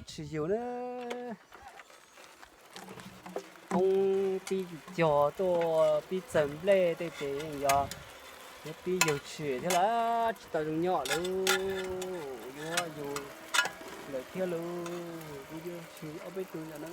Tsis yug na, poob pib cog tuaj pib txawg nplej tej ces yog yuav pib yug tshwm thiab lawm, tsis tau zoo nyob lawm, yuav yug lawm thiab lawm, kuv yuav tshwm ob peb tug yam no.